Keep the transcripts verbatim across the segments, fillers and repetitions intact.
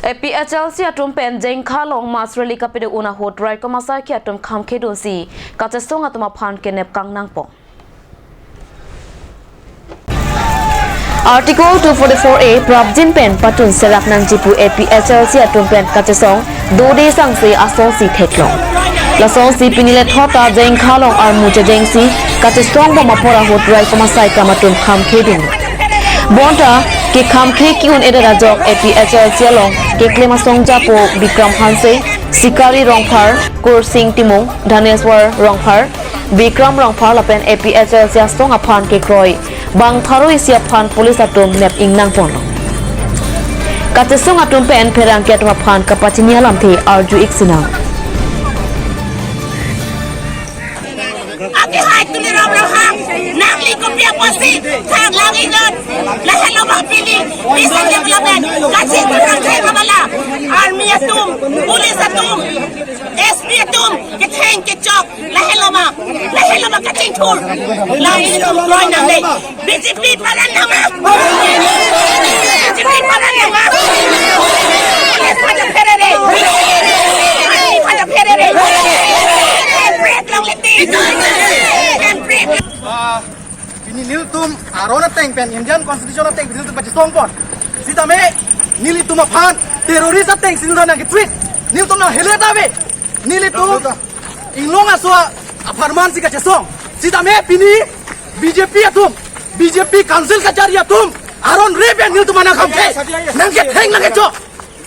A P H L C atum pen Jengkha along mass rally kapado un ahut raikom asaikhi atum kham khedunsi kachesong atum aphan kenep kangnangpon. Article two forty-four A prapjin pen patun serak nangji pu A P H L C atum pen kachesong dode sangse asongsi theklong. Lasonsi pini lethot ta Jengkha along armu chejengsi kachesong bom apor ahut raikom asaikam atum kham khedun. Bonta kekham khe ki-un-edet ajok A P H L C along keklem asong japo Bikram Hanse, Sikari Rongphar, Kursing Timung, Dhaneswar Rongphar, Bikram Rongphar lapen A P H L C asong aphan kekroi bang pharo isi aphan police atum nep ingnangponlo. Kachesong atum pen pherangke atum aphan kapachini alamthe arju-ik sinang. Akehai Tuliram Ronghang, nangli kopi apotsi thang lang-iknon, lahenlo ma pini, peace and development, kachingthur nangkhe ma bala, army atum, police atum, S P atum, ketheng kechok, lahenlo ma, lahenlo ma kachingthur, la ilitum kroi nangne, B J P paran nangma, B J P paran nangma, police pada pherere, police pada pherere, break long leti, break. Ah, pini nelitum aron ateng pen Indian Constitution ateng pini nelitum pachesongpon. Sitame nelitum aphan terrorist ateng si nelitum nangketreat. Nelitum nanghelet ave. Nelitum inglong aso apharman si kachesong. Sitame pini B J P atum, B J P council kachari atum aron re pen nelitum anang kham khei, nangketheng nangkechok.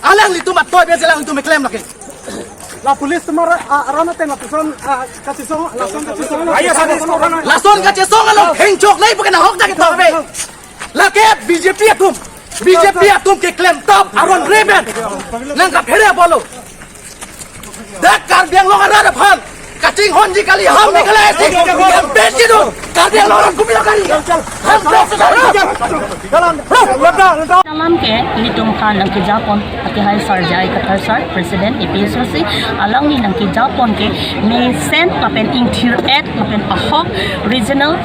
Alanglitum atoi besi alanglitum keklem lake. La police atum ar-, a-, aron ateng lapuson, a, kachesong, lason kachesong. Ayo, sadi. Lason kachesong along khengchok nai pu ke nahok dak ketok ave. Lake B J P atum, B J P atum keklem tap aron re pen nangkaphere bolo. Dak Karbi Anglong arat aphan kachinghonji kali, ham ni kali, esi, ham besi do. Karbi Anglong arat kopi lo kali. Ham besi do. Alam ke ilitum aphan nangkejapon, akehai Sir J I Kathar Sir, President A P H L C, alangli nangkejapon ke mesen lapen ingthir-et lapen ahok regional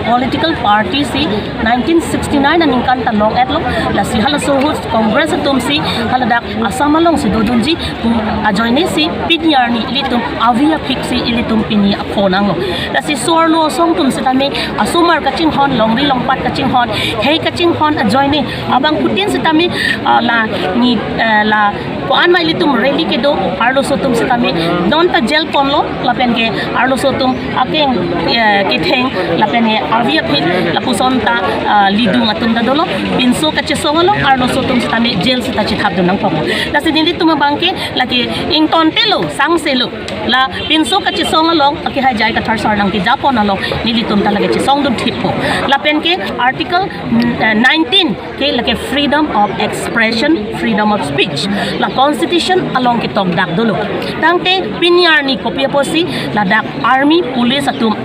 political party si nineteen sixty-nine aningkan ta long-etlo, lasi halaso ahut Congress atum si haladak Assam alongsi dodunji pu ajoine si pini arni ilitum avi aphik si ilitum pini apho nanglo. Lasi so-arlo asong atum sitame asomar kachinghon, longri longpat kachinghon, hei kachinghon ajoine abangphutin sitame, ah, la ni, eh, la ko-an ma ilitum rally kedo arloso atum sitame non ta jail ponlo, lapen ke arloso atum akeng, eh, ketheng lapen ke avi aphik lapuson ta, ah, lidung atum ta dolo. Pinso kachesong along arloso atum sitame jail sita chethapdun nangkokpo. Lasi nelitum abang ke lake ingtontelo, sangselo. La pinso kachesong along akehai J I Kathar Sir nangkejapon along nelitum ta lake chesongdun thippo. Lapen ke Article, mm, eh, nineteen ke lake freedom of expression, freedom of speech. La constitution along ketok dak dolo. Tangte pini arni kopi apotsi ladak army, police atum,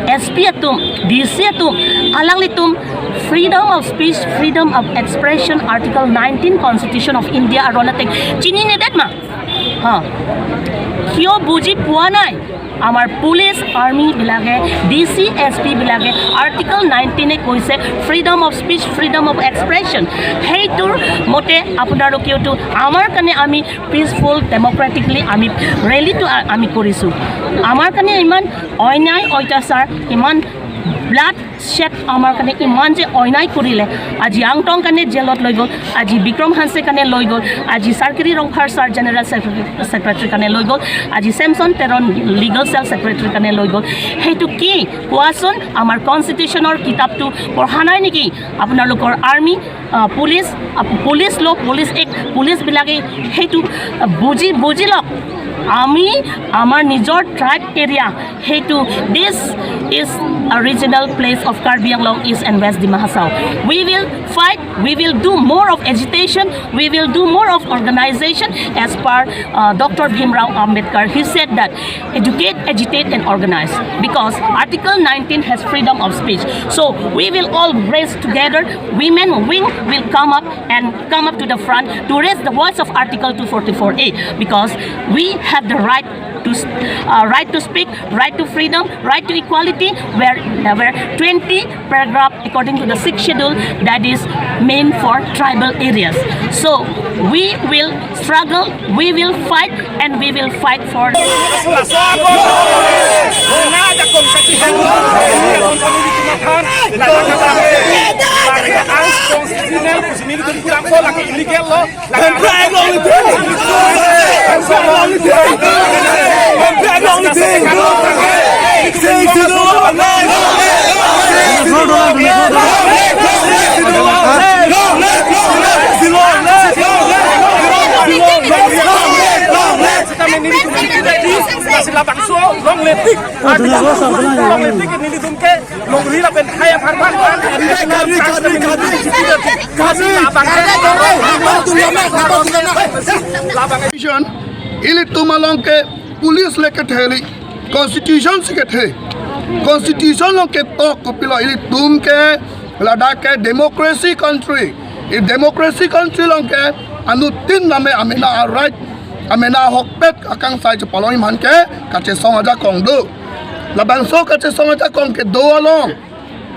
S P atum, D C atum, alanglitum freedom of speech, freedom of expression, Article nineteen Constitution of India aron ateng chininedet ma? Ha. কিয় বুজি পোৱা নাই? আমাৰ police, army বিলাকে, D C, S P বিলাকে আৰ্টিকল নাইনটিনে কৈছে freedom of speech, freedom of expression. সেইটোৰ মতে আপোনালোকেওতো আমাৰ কাৰণে আমি পিচফুল, ডেমক্ৰেটিকলি আমি ৰেলীটো আ-, আমি কৰিছোঁ। আমাৰ কাৰণে ইমান অন্যায়, অত্যাচাৰ, ইমান ব্লাড শ্বেড আমাৰ কাৰণে ইমান যে অন্যায় কৰিলে, আজি আংটং কাৰণে জেলত লৈ গ'ল, আজি বিক্ৰম হানছে কাৰণে লৈ গ'ল, আজি চাৰ্কিৰি Rongphar sir general secretary, secretary কাৰণে লৈ গ'ল, আজি ছেমছন তেৰণ লিগেল চেল ছেক্ৰেটাৰী কাৰণে লৈ গ'ল। সেইটো কি কোৱাচোন? আমাৰ কনষ্টিটিউশ্যনৰ কিতাপটো পঢ়া নাই নেকি আপোনালোকৰ আৰ্মি, আ, পুলিচ, আ, পুলিচ ল, পুলিচ এক্ট, পুলিচবিলাকে সেইটো, আ, বুজি, বুজি লওক। আমি আমাৰ নিজৰ ট্ৰাইব এৰিয়া, সেইটো, this is a regional place of Karbi Anglong East and West Dima Hasao. We will fight, we will do more of agitation, we will do more of organization as per, uh, Doctor Bhimrao Ambedkar. He said that educate, agitate and organize, because Article nineteen has freedom of speech. So we will all raise together, women wing will come up and come up to the front to raise the voice of Article two forty-four A, because we have the right uh, right to speak, right to freedom, right to equality, where there were twenty paragraph according to the sixth schedule that is meant for tribal areas. So we will struggle, we will fight, and we will fight for Long live tik. Long live tik nelitum ke longri lapen khaya phan phan. Ilitum along ke police le kethe kali, constitution si kethe. Constitution along ketok kopilo, ilitum ke ladak ke democracy country. I democracy country along ke anuttin name amena a-right, amena ahokpet akangsai chepalong iman ke kachesong ajakong do. Labangso kachesong ajakong kedo along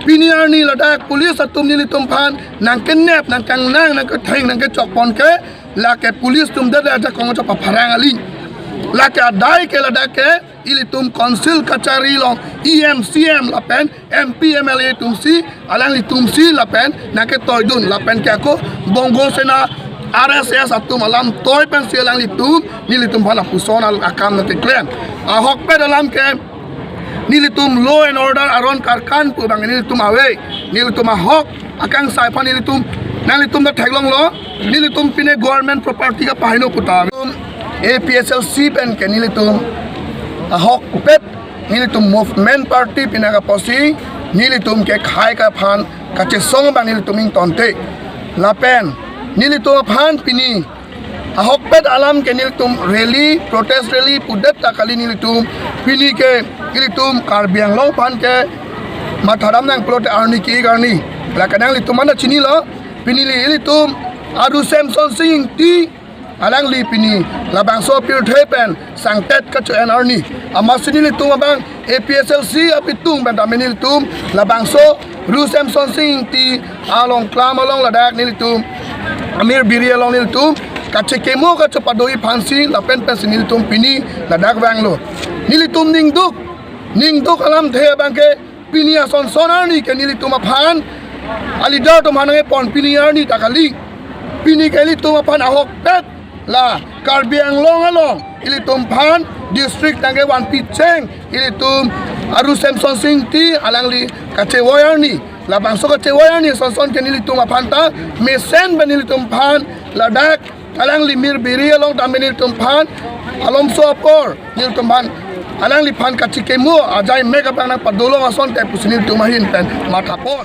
pini arni ladak police atum nelitum aphan nangkenep, nangkangnang, nangketheng, nangkechokpon ke lake police atum det ajakong chepapharang kali. Lake adai ke ladak ke ilitum council kachari along E M, C M lapen M P, M L A atum si, alanglitum si lapen nangketoidun lapen ke ako Bongo Sena, R S S atum alam toi pensi alanglitum nelitum aphan lapuson al akam nangkeklem. Ahokpet alam ke nelitum law and order aron karkan pu abang nelitum ave, nelitum ahok akangsai aphan nelitum, nanglitum ta theklonglo, nelitum pine government property kapaheno puta. A P H L C pen ke nelitum ahokpet, nelitum movement party pine kaposi, nelitum ke khei kaphan kachesong abang nelitum ingtonte. Lapen nelitum aphan pini ahokpet alam ke nelitum rally, protest rally pudet ta kali nelitum. Pini ke ilitum Karbi Anglong aphan ke matha dam nangpulote arni ke-ik arni. Lake nanglitum mana chinilo, pini ili ilitum Aru Semsonsing Ingti alangli pini labangso pirthe pen sangtet kacho-en arni. Amatsi nelitum abang A P H L C apitung pen tame nelitum labangso Aru Semsonsing Ingti along klam along ladak nelitum amir biri along nelitum kachekimo kachepado-i aphansi lapen pensi nelitum pini ladak vanglo. Nelitum ningduk, ningduk alamthe abang ke pini ason son arni ke nelitum aphan a-leader atum aphan nangkepon pini arni ta kali. Pini ke ilitum aphan ahokpet la Karbi Anglong along ilitum aphan district nangkevanpi cheng ilitum Aru Semsonsing Ingti alangli kachevoi arni. Labangso kachevoi arni ason son ke nelitum aphan ta mesen pen nelitum aphan ladak alangli mir biri along tame nelitum aphan alomso apor nelitum aphan alangliphan kachekimo ajai mek abang nangpadolong asonte pusi nelitum ahin pen mathapon.